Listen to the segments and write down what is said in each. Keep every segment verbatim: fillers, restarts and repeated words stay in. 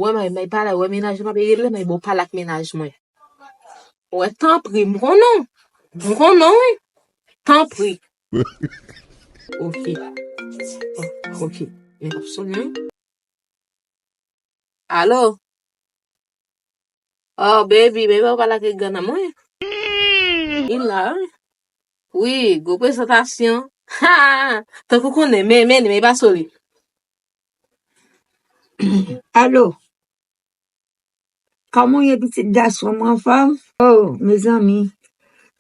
Wè, may, may pale, wè, mennaj mwen ap regle, may bon pale ak mennaj mwen. Wè, tanpri, m konnen w. M konnen w, wi. Tanpri. Ok. Ok. Men ap sonnen, wi. Alo? Oh, baby, baby, w pale ak grann mwen? Li la, wi. Wi, gwo prezantasyon. Ha! Tankou konnen, men, men, men, pa sou li. Alo? Kòman w ye, pitit gason m, anfòm? Oh, mezanmi.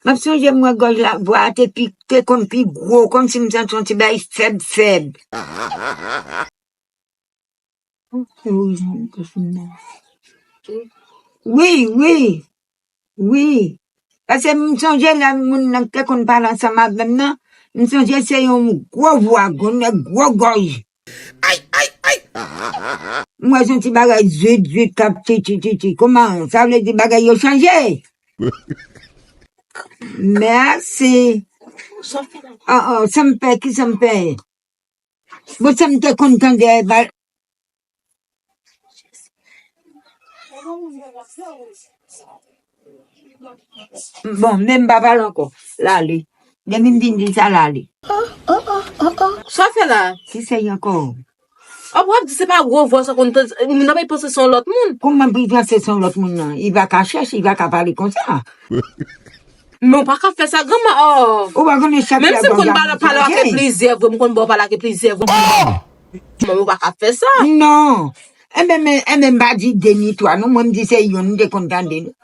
M ap sonje m wè gòj la, vwa a te pi, te konn pi gwo, kòmsi m santi yon ti bagay fèb, fèb. Wi, wi, wi. Paske m sonje lè moun nan te konn pale ansanm avè m nan, m sonje se yon gwo vwa, gwo nèg, gwo gòj. Ay, ay, ay! M wè se yon ti bagay zwit, zwit k ap ti, ti, ti, ti. Kòman? Sa vle di bagay yo chanje? Mèsi. Oh, oh, sa m pè, ki sa m pè? Bon, sa m te konn tande, ba, bon, men m pa pale ankò. L ale. Depi m fin di sa, l ale. Sa w fè la? Ki se y ankò? Oh, w ap di se pa gwo vwa sa konn tande, moun nan pa panse se yon lòt moun. Kòman pou l panse se yon lòt moun nan? Li pa ka chèche, li pa ka pale konsa. Men w pa ka fè sa, granma, oh. Ou pa konnen chak... Menm si m konn pale, pale ak plizyè vwa, m konn ba w pale ak plizyè vwa. Men ou pa ka fè sa. Non. Enben, men, enben, m pa di de ni twa, non. Mwen, m di se youn, m te konn tande, non.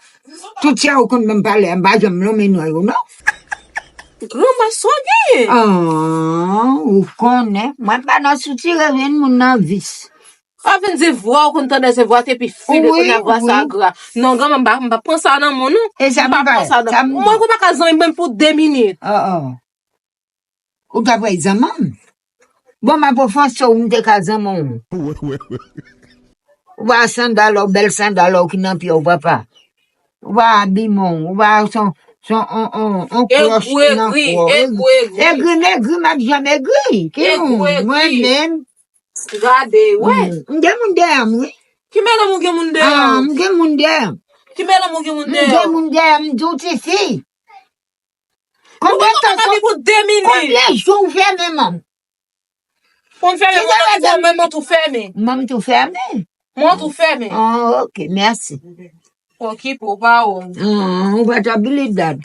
Tout sa ou konn ban m pale, m pa janm lonmen non yo, non. Granma, sa w genyen? Ah, ou konnen. Mwen pa nan soutire yon moun nan vis. Ou vin di vwa ou konn tande se vwa te pi fide, wi, kounye a vwa sa gra. Non, granma, m pa, m pa pran sa nan moun, non. E sa m pa pran sa nan moun. Mwen, ou pa ka zanmi mwen pou de minit. Oh, oh. Ou ta pral zanmi m? Bon, m ap ofanse w, m te ka zanmi w. Ou pa sandal ou, bèl sandal ou ki nan pye w, papa. Ou pa abiman w, ou pa son, son, on, on, on klòch ki nan kò w. Egri, egri, egri. Egri, m egri, m ap janm egri. Ki moun? Mwen menm. Gade, wè. M gen moun dèyè m, wi. Ki mèt ou gen moun dèyè w? Ah, m gen moun dèyè m. Ki mèt ou gen moun dèyè w? M gen moun dèyè m, m di w tifi. Konbyen tan, pou de minit. Konbyen jou w fèmen, manm? Pou m fèmen, mwen tou fèmen. Manm tou fèmen? Mwen tou fèmen. Ah, ok, mèsi. Okipe w, pa w. Ah, ou pa ta believe that.